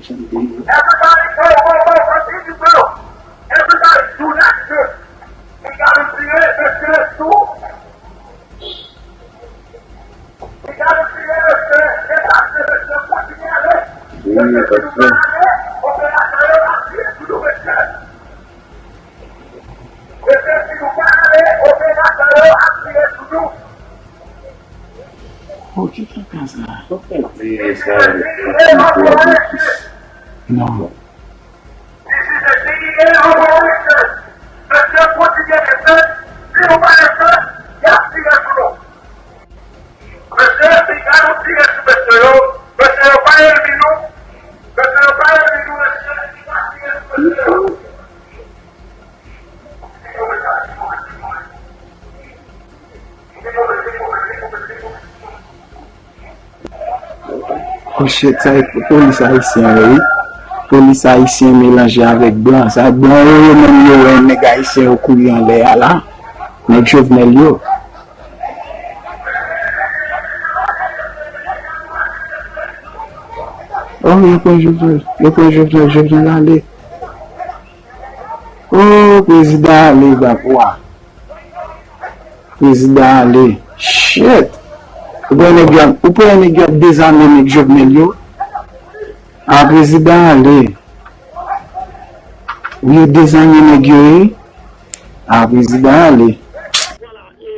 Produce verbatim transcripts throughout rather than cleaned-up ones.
Everybody go, go, go, continue, go. Everybody, do not trip. We gotta see it, let's get it through. We gotta see it, let's get it, let's get it, let's get it, let's get it. Wi, paske Oh, ki kaka sa? Sa fè di sa avèk yon ti bwa de plis. Non. Mesye, kontinye fè fèt. Si nou pa fè fèt, y ap tire sou nou. Mesye, piga nou tire sou mesye yo. Mesye yo pa enmi nou. Mesye yo pa enmi nou, mesye. Piga tire sou mesye yo. Oh shit, sa e polis ayisyen yo, wi. Polis ayisyen melanje avèk blan. Sa blan yo, yo menm yo wè nèg ayisyen yo kouri anlè a la. Nèg Jovenel yo. Oh, yo pran Jovenel, yo pran Jovenel, Jovenel ale. Oh, prezidan ale, bwa. Prezidan ale. Shit. Ou pran nèg yo, ou pran nèg yo ap dezame nèg Jovenel yo. A, prezidan ale. Ou yo dezame nèg yo, wi. A, prezidan ale. Voilà, e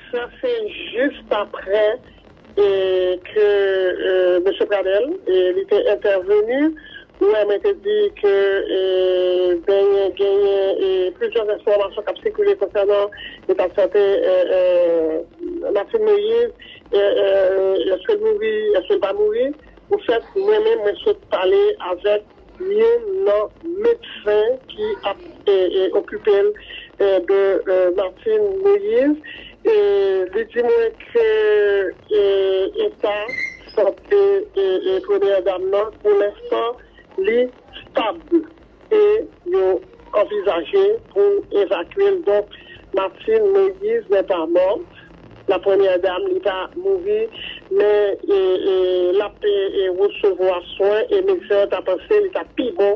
sa se jis aprè e ke e, mesye Pradel, e, li te entèveni. Ou wè, mwen te di ke e, genyen, genyen e, plizyè enfòmasyon k ap sikile konsènan eta de sante e, e, Martine Moïse. E, e, èske l mouri, èske l pa mouri? Anfèt, mwen menm, mwen sot pale avèk youn nan medsen ki ap e, e, okipe l e, de e, Martine Moïse. E, li di mwen ke e, eta sante e, e, premyè dam nan, pou lenstan, li stab e yo anvizaje pou evakye l. Donk, Martine Moïse n'est pas morte. La premyè dam, li pa mouri, men e, e, l ap e, e, resevwa swen e medsen an ta panse li ta pi bon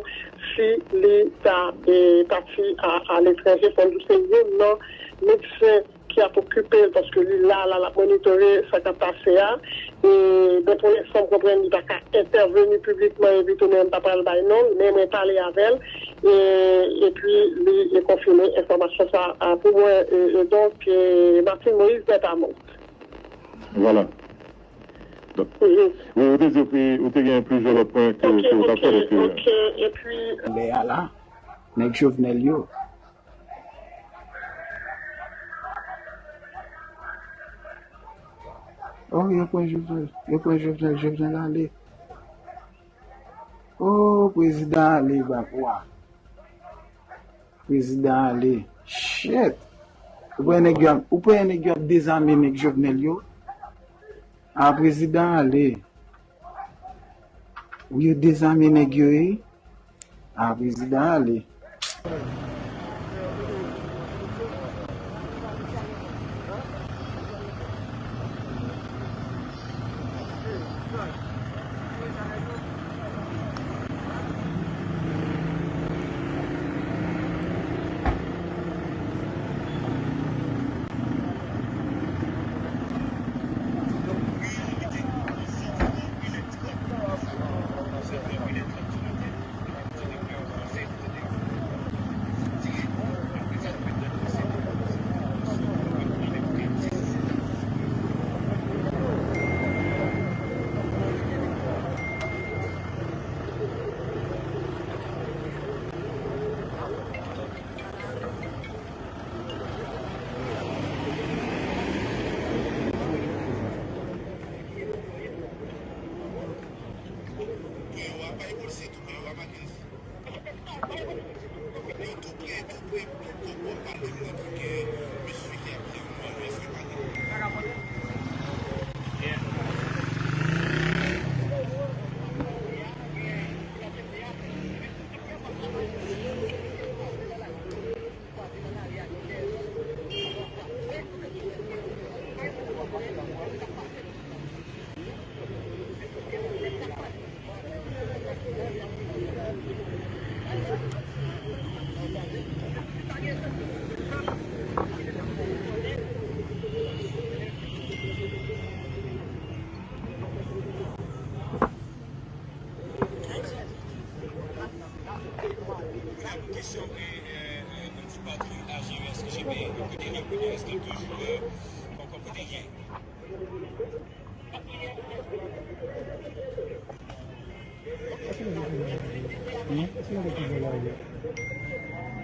si li ta e, pati a, aletranje. Fò n di w se youn nan medsen ki ap okipe l, paske li la, la, l ap monitore sa k ap pase a. E, ben, pou lenstan, m konprann li pa ka entèveni piblikman, epi tou, men m pa pral bay non l, men mwen pale avè l, e, epi li e konfime enfòmasyon sa a pou mwen. E, e donk, e, Martine Moïse n'est pas morte. Voilà. Donk, mhm, wi, ou te di, ou, ou te gen plizyè lòt pwen ke, ke ou t ap fè, donk, e, epi lè a la, nèg Jovenel yo. Oh, yo pran Jovenel, yo pran Jovenel, Jovenel ale. Oh, prezidan ale, bwa. Prezidan ale. Shit. Ou pran nèg yo, ou pran nèg yo ap dezame nèg Jovenel yo. A, prezidan ale. Ou yo dezame nèg yo, wi. A, prezidan ale.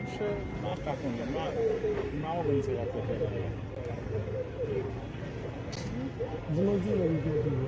Monchè, m pa konnen, m pa, m pa konprann sa y ap fè la. Di mwen di lè m vin vini.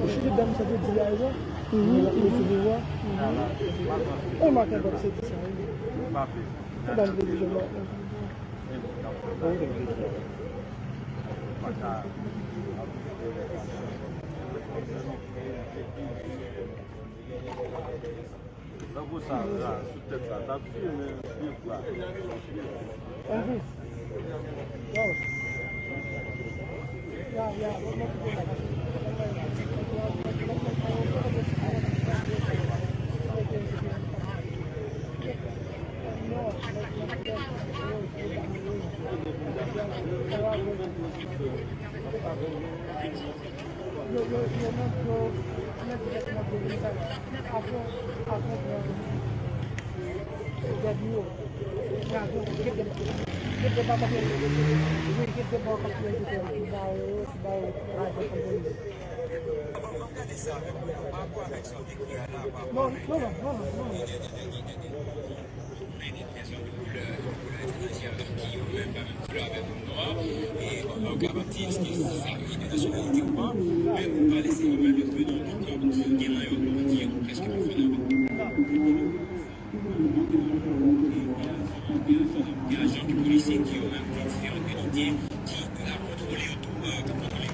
Ou chite dam sa te di a, Jean? Mhm, mhm. Ou manke bòt se di sa, wi. Ou ban m televizyon la. Tankou sa, la, sou tèt la, t ap fimen byen plat. Yo, yo, yo, yo, yo, yo mèt dirèkteman vle vin sa. Avan, avan, euh, dènye yo. Yo gen, gen, gen pa konprann. Wi, gen, gen pa konprann ki ba yo, ki ba yo lajan konprann. Non, non, non, non, non. Pèsonn de koulè, koulè etranjè avèk ki yo menm pa menm koulè avèk moun nwa, e, euh, ka pa di èske sa yo gen nasyonalite ou pa, men ou pa lese yo menm yo pran nan kont yo, gen nan yo, kòman di yo, prèske pa fè nan yo. Gen ajan, gen ajan ki polisye ki yo menm gen diferan kalite ki la kontwole yo tou, euh, k ap kontwole.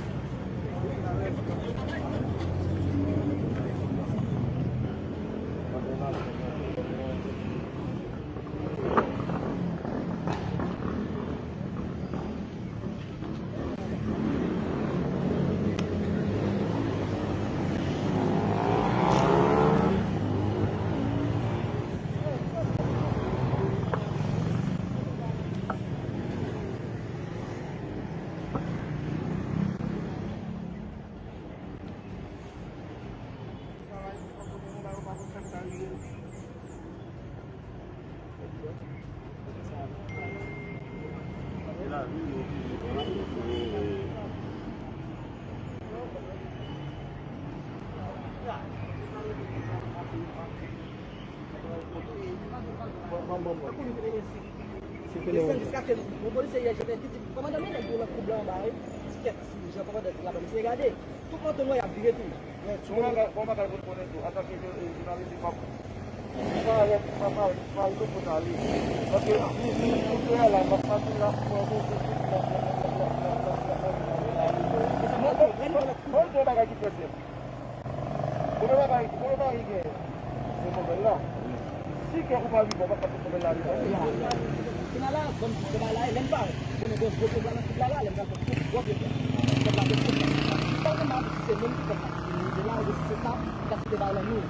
Yon polisye yè, jete di, kòmandan, men nèg yo nan koub la anba, wi. Ti kèk ti jan kòmandan di la, mesye, gade. Tout manto nwa y ap vire tou. Men, sou bagay, bon bagay pou n konnen tou, antanke, e, jounalis, li p ap, li pa, li pa, li pa, li pa, li pa kote ale. Paske li, li, li, li, la, l ap pase la, pou mwen, pou mwen, pou mwen, bagay ki fèt. Premye bagay, premye bagay ki genyen, se pwoblèm la. Si ke ou pa rive, ou pa ka fè pwoblèm la rive. Final la, kòm si se bagay la, e menm pa, konnen gen gwo pwoblèm nan koub la, la, lè m pral fè tout gwo pwoblèm. Kòb la fè tout la. Sa ou konn si se menm ki kòb la. Se la, ou si se sa, ki ta site bay la nou.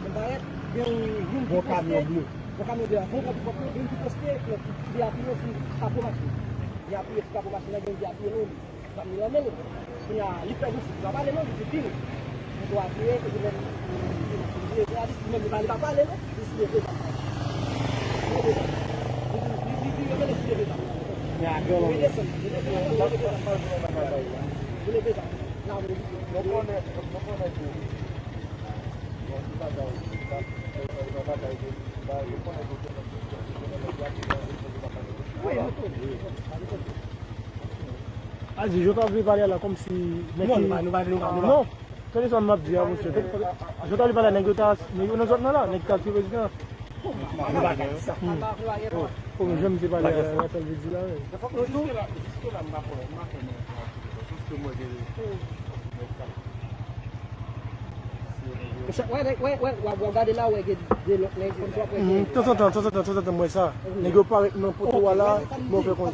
Men parèt, gen yon, youn ki poste, yon kamyon ble, yon kamyon ble, yon kamyon ble, youn ki poste, ki, ki deyapiye sou kapo machin. Deyapiye sou kapo machin la, gen yon deyapiye nou. Zam li nan men l. Kounye a, li fè gwo souf, li pa pale non, li di vini. Moto a vire, kote menm, li vire, kounye a, li menm li pa, li pa pale non, li souleve zam nan. Li di, li di, li di, li di, li souleve zam nan. A di, jan w ta vle pale a la, kòmsi nèg ki, non, nou pa, nou pa, nou pa, nou pa. Non. Tande sa m ap di a, mesye. Jan w ta vle pale a, nèg yo ta, nèg yo nan zòn nan la, nèg ki ta tiye prezidan. Nou pa ka di sa. Hmm. Oh, oh, men jan misye pale a, sa l vle di la, wi. Wè, wè, wè, w ap gade la, wè gen de lòt nèg konn sa wè gen. Tanzantan, tanzantan, tanzantan, m wè sa. Nèg yo parèt nan poto a la, mwen fè konn.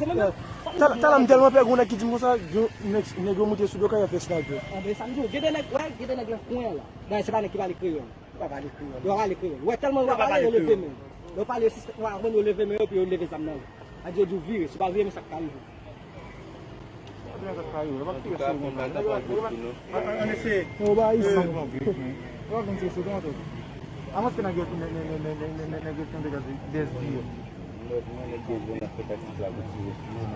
Talè, talè m tèlman pè, gen yon nèg ki di m konsa, gen nèg, nèg yo moute sou do kay, y ap fè sniper. Anben, sa m di w, gen de nèg, wè, gen de nèg nan kwen an la. Dayè, se pa nèg ki pale kreyòl. Yo pa pale kreyòl. Yo pa pale kreyòl. Wè, tèlman yo pa pale, yo leve men. Yo pale, si yo pa konprann, yo leve men yo, epi yo leve zam nan. A di yo di w vire, si w pa vire men, sa k ka rive. Sa k ka rive, yo pa tire sou moun. An, an, an eseye. Yo ba isan. Yo pa konn tire sou moun. Avanse nèg yo, nèg, nèg, nèg yo tonbe dèyè yo. Mwen, mwen, nèg yo jwenn nan fè taktik la pou tire sou moun.